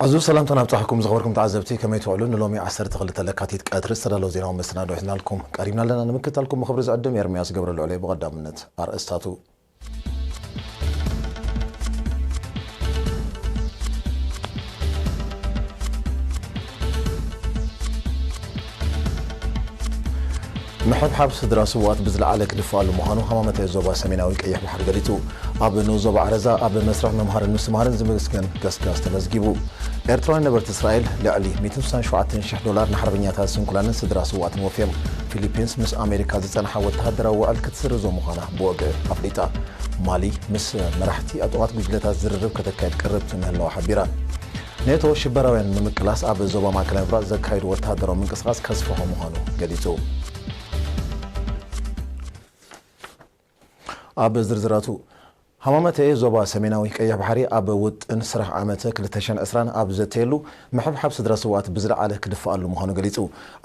ዕዙዝ ሰላምታና ኣብጻሕኩም ዝኸበርኩም ተዓዘብቲ፣ ከመይ ትውዕሉ? ንሎሚ ዓሰርተ ክልተ ለካቲት ቀትሪ ዝተዳለወ ዜናዊ መሰናዶ ሒዝናልኩም ቀሪብና ኣለና። ንምክትታልኩም ብኽብሪ ዝዕድም ኤርምያስ ገብረልዑል እየ። ብቐዳምነት ኣርእስታቱ። ምሕብሓብ ስድራ ስውኣት ብዝለዓለ ክድፍኣሉ ምዃኑ ሃማመተ ዞባ ሰሜናዊ ቀይሕ ባሕሪ ገሊጹ። ኣብ ንኡስ ዞባ ዓረዛ ኣብ መስርሕ ምምሃርን ምስትምሃርን ዝምስገን ገስጋስ ተመዝጊቡ። ኤርትራውያን ነበርቲ እስራኤል ልዕሊ ሚእትን ስሳን ሸውዓተን ሽሕ ዶላር ንሓርበኛታት ስንኩላንን ስድራ ስውኣትን ወፍዮም። ፊሊፒንስ ምስ ኣሜሪካ ዝጸንሓ ወተሃደራዊ ውዕል ክትስርዞ ምዃና ብወግዒ ኣፍሊጣ። ማሊ ምስ መራሕቲ ዕጡቓት ጉጅለታት ዝርርብ ከተካይድ ቅርብቲ ምህላዋ ሓቢራ። ኔቶ ሽበራውያን ንምቅላስ ኣብ ዞባ ማእከላይ ምብራቕ ዘካይዶ ወተሃደራዊ ምንቅስቓስ ከስፍሖ ምዃኑ ገሊጹ። ኣብ ዝርዝራቱ፣ ሃማመተ ዞባ ሰሜናዊ ቀይሕ ባሕሪ ኣብ ውጥን ስራሕ ዓመተ ክልተ ሽሕን ዕስራን ኣብ ዘተየሉ ምሕብሓብ ስድራ ስውኣት ብዝለዓለ ክድፍኣሉ ምዃኑ ገሊጹ።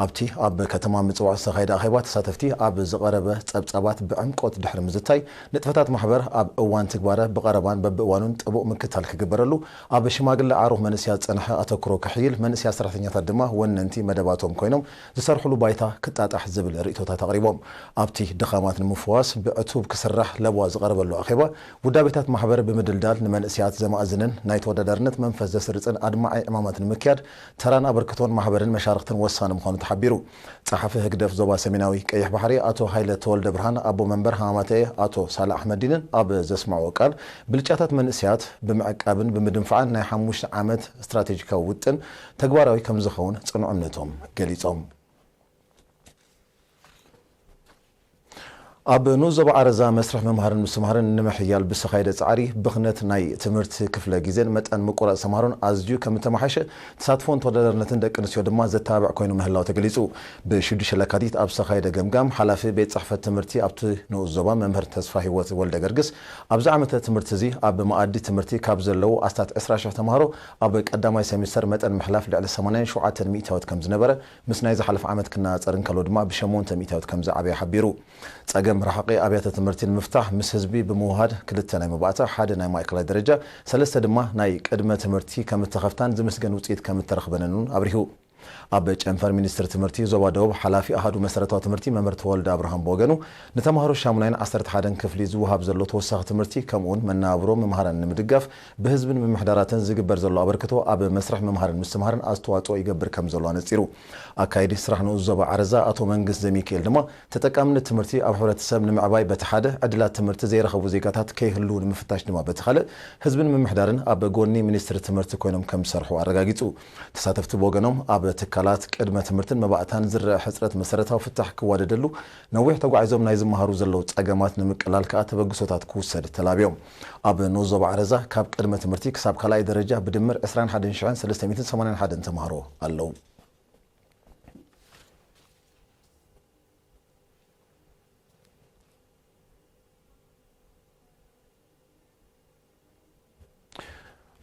ኣብቲ ኣብ ከተማ ምጽዋዕ ዝተኻየደ ኣኼባ ተሳተፍቲ ኣብ ዝቐረበ ጸብጻባት ብዕምቆት ድሕሪ ምዝታይ፣ ንጥፈታት ማሕበር ኣብ እዋን ትግባረ ብቐረባን በብእዋኑን ጥቡቕ ምክታል ክግበረሉ፣ ኣብ ሽማግለ ዓሩኽ መንእሰያት ዝጸንሐ ኣተኩሮ ክሕይል፣ መንእሰያት ሰራሕተኛታት ድማ ወነንቲ መደባቶም ኮይኖም ዝሰርሕሉ ባይታ ክጣጣሕ ዝብል ርእይቶታት ኣቕሪቦም። ኣብቲ ድኻማት ንምፍዋስ ብዕቱብ ክስራሕ ለበዋ ዝቐረበሉ ኣኼባ፣ ውዳቤታት ማሕበር ብምድልዳል ንመንእሰያት ዘማእዝንን ናይ ተወዳዳርነት መንፈስ ዘስርጽን ኣድማዒ ዕማማት ንምክያድ ተራን ኣበርክቶን ማሕበርን መሻርኽትን ወሳኒ ምዃኑ ተሓቢሩ። ጸሓፊ ህግደፍ ዞባ ሰሜናዊ ቀይሕ ባሕሪ ኣቶ ሃይለ ተወልደ ብርሃን፣ ኣቦ መንበር ሃማማተኤ ኣቶ ሳላ ኣሕመዲንን ኣብ ዘስምዕዎ ቃል፣ ብልጫታት መንእሰያት ብምዕቃብን ብምድንፋዕን ናይ ሓሙሽተ ዓመት ስትራቴጂካዊ ውጥን ተግባራዊ ከም ዝኸውን ጽኑዕ እምነቶም ገሊጾም። ኣብ ንኡስ ዞባ ዓረዛ መስርሕ ምምሃርን ምስትምሃርን ንምሕያል ብዝተኻየደ ጻዕሪ፣ ብኽነት ናይ ትምህርቲ ክፍለ ግዜን መጠን ምቁራጽ ተምሃሮን ኣዝዩ ከም እተመሓየሸ ተሳትፎን ተወዳዳርነትን ደቂ ኣንስትዮ ድማ ዘተባብዕ ኮይኑ ምህላው ተገሊጹ። ብሽዱሽተ ለካቲት ኣብ ዝተኻየደ ገምጋም፣ ሓላፊ ቤት ጽሕፈት ትምህርቲ ኣብቲ ንኡስ ዞባ መምህር ተስፋ ህይወት ወልደ ገርግስ፣ ኣብዚ ዓመተ ትምህርቲ እዚ ኣብ መኣዲ ትምህርቲ ካብ ዘለዉ ኣስታት ዕስራ ሽሕ ተምሃሮ ኣብ ቀዳማይ ሰሚስተር መጠን ምሕላፍ ልዕሊ ሰማንያን ሸውዓተን ሚእታዊት ከም ዝነበረ፣ ምስ ናይ ዝሓለፈ ዓመት ክነጻጸር እንከሎ ድማ ብሸሞንተ ሚእታዊት ከም ዝዓበየ ሓቢሩ። ጸገም ርሓቂ ኣብያተ ትምህርቲ ንምፍታሕ ምስ ህዝቢ ብምውሃድ ክልተ ናይ መባእታ፣ ሓደ ናይ ማእከላይ ደረጃ፣ ሰለስተ ድማ ናይ ቅድመ ትምህርቲ ከም እተኸፍታን ዝምስገን ውጽኢት ከም እተረኽበንን እውን ኣብሪሁ። ኣብ ጨንፈር ሚኒስትሪ ትምህርቲ ዞባ ደቡብ ሓላፊ ኣሃዱ መሰረታዊ ትምህርቲ መምህር ተወልደ ኣብርሃም ብወገኑ፣ ንተምሃሮ ሻሙናይን ዓሰርተ ሓደን ክፍሊ ዝወሃብ ዘሎ ተወሳኺ ትምህርቲ ከምኡውን መነባብሮ መምሃራን ንምድጋፍ ብህዝብን ምምሕዳራትን ዝግበር ዘሎ ኣበርክቶ ኣብ መስርሕ ምምሃርን ምስትምሃርን ኣስተዋጽኦ ይገብር ከም ዘሎ ኣነጺሩ። ኣካይዲ ስራሕ ንኡስ ዞባ ዓረዛ ኣቶ መንግስት ዘሚካኤል ድማ፣ ተጠቃምነት ትምህርቲ ኣብ ሕብረተሰብ ንምዕባይ በቲ ሓደ፣ ዕድላት ትምህርቲ ዘይረኸቡ ዜጋታት ከይህልዉ ንምፍታሽ ድማ በቲ ካልእ፣ ህዝብን ምምሕዳርን ኣብ ጎኒ ሚኒስትሪ ትምህርቲ ኮይኖም ከም ዝሰርሑ ኣረጋጊጹ። ተሳተፍቲ ብወገኖም፣ ኣብ ትካላት ቅድመ ትምህርትን መባእታን ዝረአ ሕጽረት መሰረታዊ ፍታሕ ክዋደደሉ፣ ነዊሕ ተጓዒዞም ናይ ዝመሃሩ ዘለዉ ጸገማት ንምቅላል ከኣ ተበግሶታት ክውሰድ ተላብዮም። ኣብ ንኡስ ዞባ ዓረዛ ካብ ቅድመ ትምህርቲ ክሳብ ካልኣይ ደረጃ ብድምር ዕስራን ሓደን ሽሕን ሰለስተ ሚእትን ሰማንያን ሓደን ተምሃሮ ኣለዉ።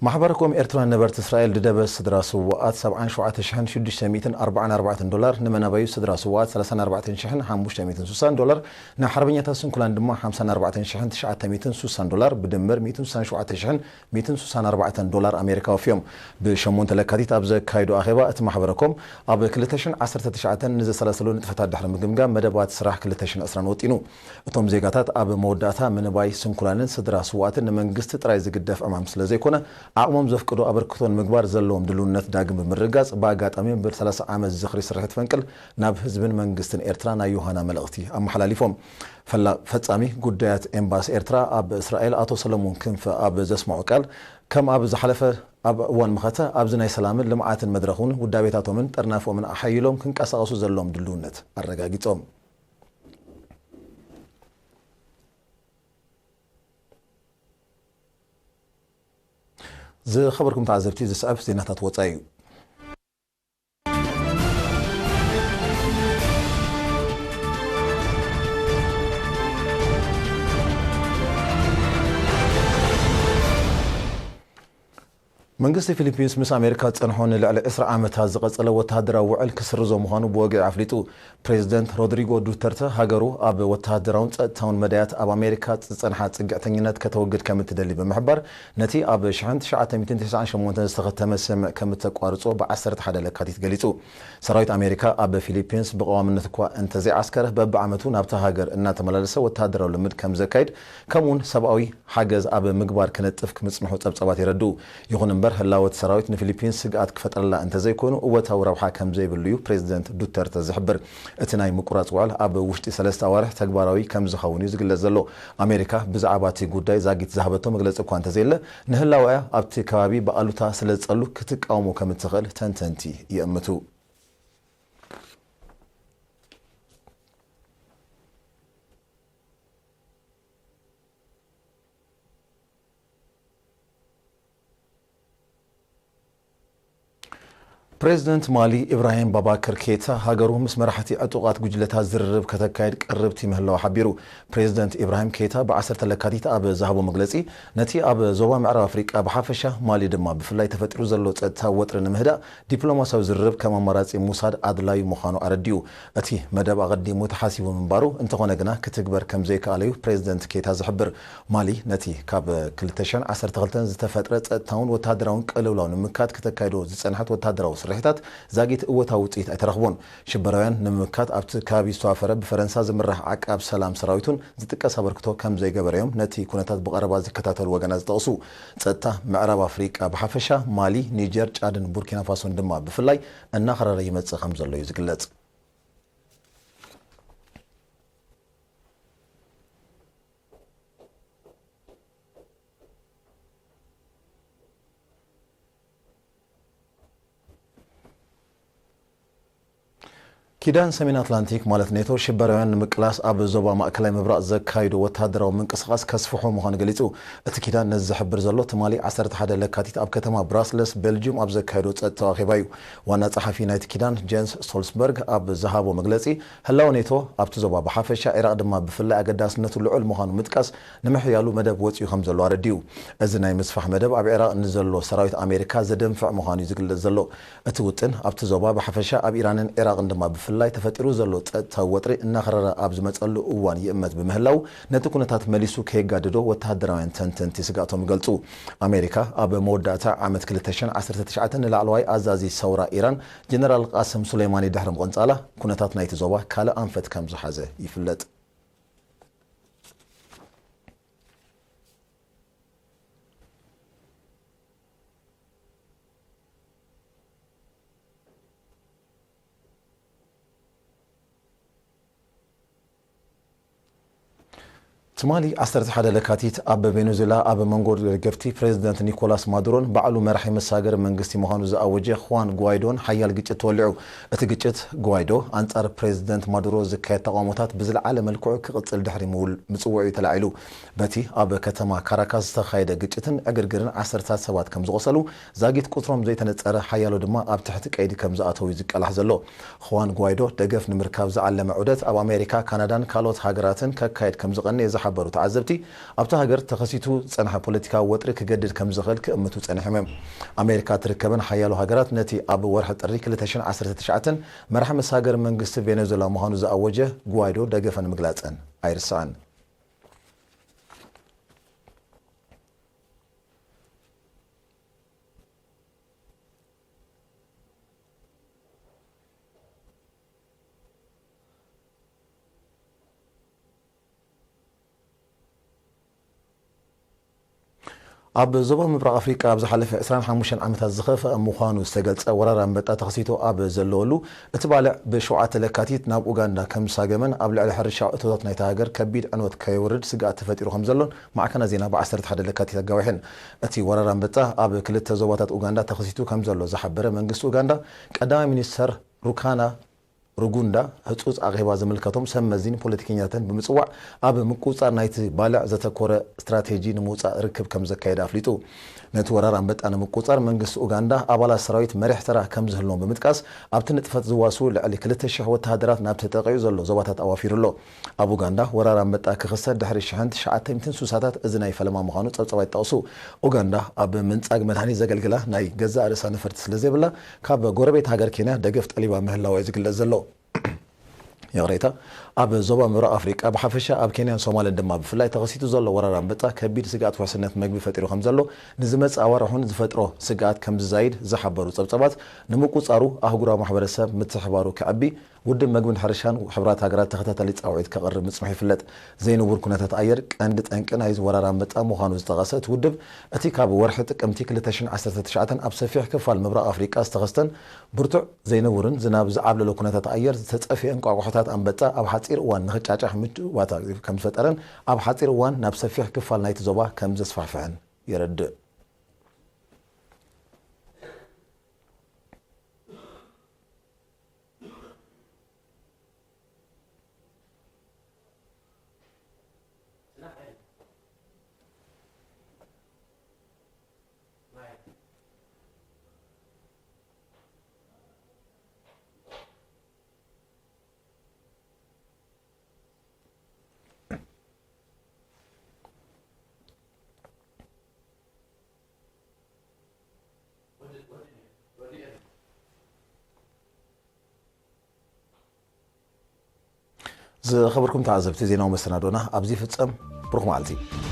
ማሕበረ ኮም ኤርትራውያን ነበርቲ እስራኤል ድደበ ስድራ ስውኣት ሰብዓን ሸውዓተ ሽሕን ሽዱሽተ ሚእትን ኣርባዓን ኣርባዕተን ዶላር፣ ንመናባዩ ስድራ ስውኣት ሰላሳን ኣርባዕተን ሽሕን ሓሙሽተ ሚእትን ስሳን ዶላር፣ ንሓርበኛታት ስንኩላን ድማ ሓምሳን ኣርባዕተን ሽሕን ትሽዓተ ሚእትን ስሳን ዶላር፣ ብድምር ሚእትን ስሳን ሸውዓተ ሽሕን ሚእትን ስሳን ኣርባዕተን ዶላር ኣሜሪካ ወፍዮም። ብሸሞንተ ለካቲት ኣብ ዘካይዶ ኣኼባ እቲ ማሕበረ ኮም፣ ኣብ ክልተ ሽሕን ዓሰርተ ትሽዓተን ንዘሰላሰሉ ንጥፈታት ድሕሪ ምግምጋም መደባት ስራሕ ክልተ ሽሕን ዕስራን ወጢኑ። እቶም ዜጋታት ኣብ መወዳእታ ምንባይ ስንኩላንን ስድራ ስውኣትን ንመንግስቲ ጥራይ ዝግደፍ ዕማም ስለ ዘይኮነ፣ ዓቕሞም ዘፍቅዶ ኣበርክቶ ንምግባር ዘለዎም ድልውነት ዳግም ብምርግጋጽ፣ ብኣጋጣሚ መበል ሰላሳ ዓመት ዝኽሪ ስርሒት ፈንቅል ናብ ህዝብን መንግስትን ኤርትራ ናይ ዮሃና መልእኽቲ ኣመሓላሊፎም። ፈላ-፣ ፈጻሚ ጉዳያት ኤምባሲ ኤርትራ ኣብ እስራኤል ኣቶ ሰለሙን ክንፈ ኣብ ዘስምዖ ቃል፣ ከም ኣብ ዝሓለፈ ኣብ እዋን መኸተ፣ ኣብዚ ናይ ሰላምን ልምዓትን መድረኽ እውን ውዳቤታቶምን ጥርናፎምን ኣሓይሎም ክንቀሳቐሱ ዘለዎም ድልውነት ኣረጋጊጾም። ዝኸበርኩም ተዓዘብቲ፣ ዝስዕብ ዜናታት ወጻኢ እዩ። መንግስቲ ፊሊፒንስ ምስ ኣሜሪካ ዝጸንሖ ንልዕሊ ዕስራ ዓመታት ዝቐጸለ ወተሃደራዊ ውዕል ክስርዞ ምዃኑ ብወግዒ ኣፍሊጡ። ፕሬዚደንት ሮድሪጎ ዱተርተ ሃገሩ ኣብ ወተሃደራውን ጸጥታውን መዳያት ኣብ ኣሜሪካ ዝጸንሓ ጽግዕተኝነት ከተወግድ ከም እትደሊ ብምሕባር፣ ነቲ ኣብ ሽሕን ትሽዓተ ሚእትን ተስዓን ሸሞንተን ዝተኸተመ ስምምዕ ከም እተቋርጾ ብ ዓሰርተ ሓደ ለካቲት ገሊጹ። ሰራዊት ኣሜሪካ ኣብ ፊሊፒንስ ብቐዋምነት እኳ እንተዘይዓስከረ፣ በብዓመቱ ናብታ ሃገር እናተመላለሰ ወተሃደራዊ ልምድ ከም ዘካይድ፣ ከምኡውን ሰብኣዊ ሓገዝ ኣብ ምግባር ክነጥፍ ምጽንሑ ጸብጻባት የረድኡ። ይኹን እምበር፣ ህላወ እቲ ሰራዊት ንፊሊፒንስ ስግኣት ክፈጥረላ እንተዘይኮይኑ፣ እወታዊ ረብሓ ከም ዘይብሉ እዩ ፕሬዚደንት ዱተርተ ዝሕብር። እቲ ናይ ምቁራጽ ውዕል ኣብ ውሽጢ ሰለስተ ኣዋርሕ ተግባራዊ ከም ዝኸውን እዩ ዝግለጽ ዘሎ። ኣሜሪካ ብዛዕባ እቲ ጉዳይ ዛጊት ዝሃበቶ መግለጺ እኳ እንተዘየለ፣ ንህላወኣ ኣብቲ ከባቢ ብኣሉታ ስለ ዝጸሉ ክትቃወሞ ከም እትኽእል ተንተንቲ ይእምቱ። ፕሬዚደንት ማሊ ኢብራሂም ባባከር ኬታ ሃገሩ ምስ መራሕቲ ዕጡቓት ጉጅለታት ዝርርብ ከተካይድ ቅርብቲ ምህላዋ ሓቢሩ። ፕሬዚደንት ኢብራሂም ኬታ ብ ዓሰርተ ለካቲት ኣብ ዝሃቦ መግለጺ፣ ነቲ ኣብ ዞባ ምዕራብ ኣፍሪቃ ብሓፈሻ፣ ማሊ ድማ ብፍላይ ተፈጢሩ ዘሎ ጸጥታ ወጥሪ ንምህዳእ ዲፕሎማሲያዊ ዝርርብ ከም ኣማራጺ ምውሳድ ኣድላዩ ምዃኑ ኣረዲኡ። እቲ መደብ ኣቐዲሙ ተሓሲቡ ምንባሩ፣ እንተኾነ ግና ክትግበር ከም ዘይከኣለዩ ፕሬዚደንት ኬታ ዝሕብር። ማሊ ነቲ ካብ ክልተ ሽሕን ዓሰርተ ክልተን ዝተፈጥረ ጸጥታውን ወተሃደራውን ቅልውላው ንምምካት ክተካይዶ ዝጸንሐት ወተሃደራዊ ስርሒታት ዛጊት እወታዊ ውጽኢት ኣይተረኽቦን። ሽበራውያን ንምምካት ኣብቲ ከባቢ ዝተዋፈረ ብፈረንሳ ዝምራሕ ዓቃብ ሰላም ሰራዊቱን ዝጥቀስ ኣበርክቶ ከም ዘይገበረዮም ነቲ ኩነታት ብቐረባ ዝከታተሉ ወገናት ዝጠቕሱ። ጸጥታ ምዕራብ ኣፍሪቃ ብሓፈሻ፣ ማሊ፣ ኒጀር፣ ጫድን ቡርኪና ፋሶን ድማ ብፍላይ እናኸረረ ይመጽእ ከም ዘሎ እዩ ዝግለጽ። ኪዳን ሰሜን ኣትላንቲክ ማለት ኔቶ ሽበራውያን ንምቅላስ ኣብ ዞባ ማእከላይ ምብራቕ ዘካይዶ ወተሃደራዊ ምንቅስቓስ ከስፍሖ ምዃኑ ገሊጹ። እቲ ኪዳን ነዚ ዝሕብር ዘሎ ትማሊ ዓሰርተ ሓደ ለካቲት ኣብ ከተማ ብራስለስ ቤልጅዩም ኣብ ዘካየዶ ጸጥታዊ ኣኼባ እዩ። ዋና ጸሓፊ ናይቲ ኪዳን ጀንስ ስቶልስበርግ ኣብ ዝሃቦ መግለጺ፣ ህላወ ኔቶ ኣብቲ ዞባ ብሓፈሻ፣ ዒራቕ ድማ ብፍላይ ኣገዳስነቱ ልዑል ምዃኑ ምጥቃስ፣ ንምሕያሉ መደብ ወጺኡ ከም ዘሎ ኣረዲኡ። እዚ ናይ ምስፋሕ መደብ ኣብ ዒራቕ ንዘሎ ሰራዊት ኣሜሪካ ዘደንፍዕ ምዃኑ እዩ ዝግለጽ ዘሎ። እቲ ውጥን ኣብቲ ዞባ ብሓፈሻ፣ ኣብ ኢራንን ዒራቕን ድማ ብፍላይ ተፈጢሩ ዘሎ ጸጥታዊ ወጥሪ እናኸረረ ኣብ ዝመጸሉ እዋን ይእመት ብምህላው፣ ነቲ ኩነታት መሊሱ ከየጋድዶ ወተሃደራውያን ተንተንቲ ስግኣቶም ይገልጹ። ኣሜሪካ ኣብ መወዳእታ ዓመት ክልተ ሽሕን ዓሰርተ ትሽዓተን ንላዕለዋይ ኣዛዚ ሰውራ ኢራን ጀነራል ቃስም ሱሌማኒ ድሕሪ ምቕንጻላ፣ ኩነታት ናይቲ ዞባ ካልእ ኣንፈት ከም ዝሓዘ ይፍለጥ። ትማሊ ዓሰርተ ሓደ ለካቲት ኣብ ቬኔዙዌላ ኣብ መንጎ ደገፍቲ ፕሬዚደንት ኒኮላስ ማዱሮን ባዕሉ መራሒ መሳገሪ መንግስቲ ምዃኑ ዝኣወጀ ኹዋን ጓይዶን ሓያል ግጭት ተወሊዑ። እቲ ግጭት፣ ጓይዶ ኣንጻር ፕሬዚደንት ማዱሮ ዝካየድ ተቓውሞታት ብዝለዓለ መልክዑ ክቕጽል ድሕሪ ምውል-፣ ምጽውዑ እዩ ተላዒሉ። በቲ ኣብ ከተማ ካራካስ ዝተኻየደ ግጭትን ዕግርግርን ዓሰርታት ሰባት ከም ዝቖሰሉ፣ ዛጊት ቁጽሮም ዘይተነጸረ፣ ሓያሎ ድማ ኣብ ትሕቲ ቀይዲ ከም ዝኣተዉ እዩ ዝቀላሕ ዘሎ። ኹዋን ጓይዶ ደገፍ ንምርካብ ዝዓለመ ዑደት ኣብ ኣሜሪካ፣ ካናዳን ካልኦት ሃገራትን ከካየድ ከም ዝቐነየ ዝሓበሩ ተዓዘብቲ፣ ኣብታ ሃገር ተኸሲቱ ዝጸንሐ ፖለቲካዊ ወጥሪ ክገድድ ከም ዝኽእል ክእምቱ ጸኒሖም እዮም። ኣሜሪካ ትርከበን ሓያሎ ሃገራት ነቲ ኣብ ወርሒ ጥሪ ክልተ ሽሕን ዓሰርተ ትሽዓተን መራሒ መሳገሪ መንግስቲ ቬኔዙዌላ ምዃኑ ዝኣወጀ ጓይዶ ደገፈን ምግላጸን ኣይርሳዕን። ኣብ ዞባ ምብራቕ ኣፍሪቃ ኣብ ዝሓለፈ ዕስራን ሓሙሽተን ዓመታት ዝኸፍአ ምዃኑ ዝተገልጸ ወራር ኣንበጣ ተኸሲቱ ኣብ ዘለወሉ፣ እቲ ባልዕ ብሸውዓተ ለካቲት ናብ ኡጋንዳ ከም ዝሳገመን ኣብ ልዕሊ ሕርሻ እቶታት ናይታ ሃገር ከቢድ ዕንወት ከየውርድ ስግኣት ተፈጢሩ ከም ዘሎን ማዕከናት ዜና ብ ዓሰርተ ሓደ ለካቲት ኣጋዊሐን። እቲ ወራር ኣንበጣ ኣብ ክልተ ዞባታት ኡጋንዳ ተኸሲቱ ከም ዘሎ ዝሓበረ መንግስቲ ኡጋንዳ፣ ቀዳማይ ሚኒስተር ሩካና ሩጉንዳ ህጹጽ ኣኼባ ዝምልከቶም ሰብ መዚን ፖለቲከኛታትን ብምጽዋዕ ኣብ ምቁጽጻር ናይቲ ባልዕ ዘተኮረ ስትራቴጂ ንምውጻእ ርክብ ከም ዘካየደ ኣፍሊጡ። ነቲ ወራር ኣንበጣ ንምቁጽጻር መንግስቲ ኡጋንዳ ኣባላት ሰራዊት መሪሕ ተራ ከም ዝህልዎም ብምጥቃስ ኣብቲ ንጥፈት ዝዋስኡ ልዕሊ ክልተ ሽሕ ወተሃደራት ናብ ተጠቂዑ ዘሎ ዞባታት ኣዋፊሩ ኣሎ። ኣብ ኡጋንዳ ወራር ኣንበጣ ክኽሰት ድሕሪ ሽሕን ትሽዓተ ሚእትን ስሳታት እዚ ናይ ፈለማ ምዃኑ ጸብጸባት ይጠቕሱ። ኡጋንዳ ኣብ ምንጻግ መድሃኒት ዘገልግላ ናይ ገዛእ ርእሳ ነፈርቲ ስለ ዘይብላ ካብ ጎረቤት ሃገር ኬንያ ደገፍ ጠሊባ ምህላዋ እዩ ዝግለጽ ዘሎ። ይቕሬታ። ኣብ ዞባ ምብራቕ ኣፍሪቃ ብሓፈሻ ኣብ ኬንያን ሶማልን ድማ ብፍላይ ተኸሲቱ ዘሎ ወራር ኣንበጣ ከቢድ ስግኣት ውሕስነት መግቢ ፈጢሩ ከም ዘሎ ንዝመጽእ ኣዋርሕ እውን ዝፈጥሮ ስግኣት ከም ዝዛይድ ዝሓበሩ ጸብጸባት ንምቁጻሩ ኣህጉራዊ ማሕበረሰብ ምትሕባሩ ክዕቢ ውድብ መግብን ሕርሻን ሕብራት ሃገራት ተኸታታሊ ጻውዒት ከቕርብ ምጽንሑ ይፍለጥ። ዘይንቡር ኩነታት ኣየር ቀንዲ ጠንቂ ናይዚ ወራር ኣንበጣ ምዃኑ ዝጠቐሰ እቲ ውድብ እቲ ካብ ወርሒ ጥቅምቲ ክልተ ሽሕን ዓሰርተ ትሽዓተን ኣብ ሰፊሕ ክፋል ምብራቕ ኣፍሪቃ ዝተኸስተን ብርቱዕ ዘይንቡርን ዝናብ ዝዓብለሎ ኩነታት ኣየር ዝተጸፍየ እንቋቑሖታት ኣንበጣ ኣብ ሓጺር እዋን ንኽጫጫሕ ምቹእ ባታ ከም ዝፈጠረን ኣብ ሓጺር እዋን ናብ ሰፊሕ ክፋል ናይቲ ዞባ ከም ዘስፋሕፍሐን የረድእ። ዝኸበርኩም ተዓዘብቲ፣ ዜናዊ መሰናዶና ኣብዚ ይፍጸም። ብሩኽ መዓልቲ።